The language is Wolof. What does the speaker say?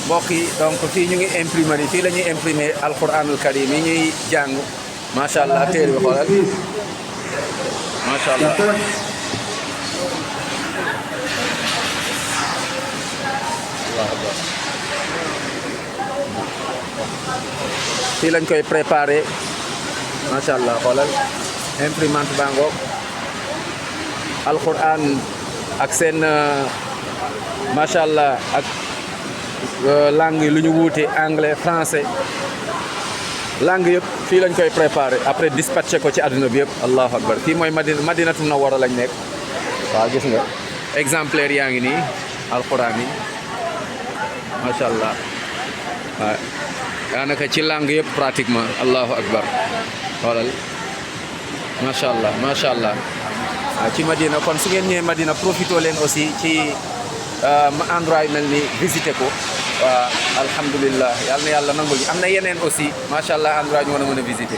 mbokk yi donc fii ñu ngi imprimerie fii la ñuy imprimer alquranul karim yi ñuy jàng macha allah téere bi xoolal macha allah. fii lañ koy préparer macha allah xoolal imprimante baa ngoog alquran ak seen macha allah ak langue yi lu ñu wuute anglais français langue yëpp fii lañ koy préparer après dispatché ko ci àdduna bi yëpp allahu akbar fii mooy madinatu munawwara lañ nekk waaw gis nga exemplaire yaa ngi nii alquran yi macha allah waaw daanaka ci langue yëpp pratiquement allahu akbar xoolal macha allah macha allah waaw ci Madina kon su ngeen ñëwee Madina profito leen aussi ci endroit yu mel ni visité ko waaw alhamdulillah yàlla na yàlla nangul am na yeneen aussi macha allah endroit ñu mën a visité.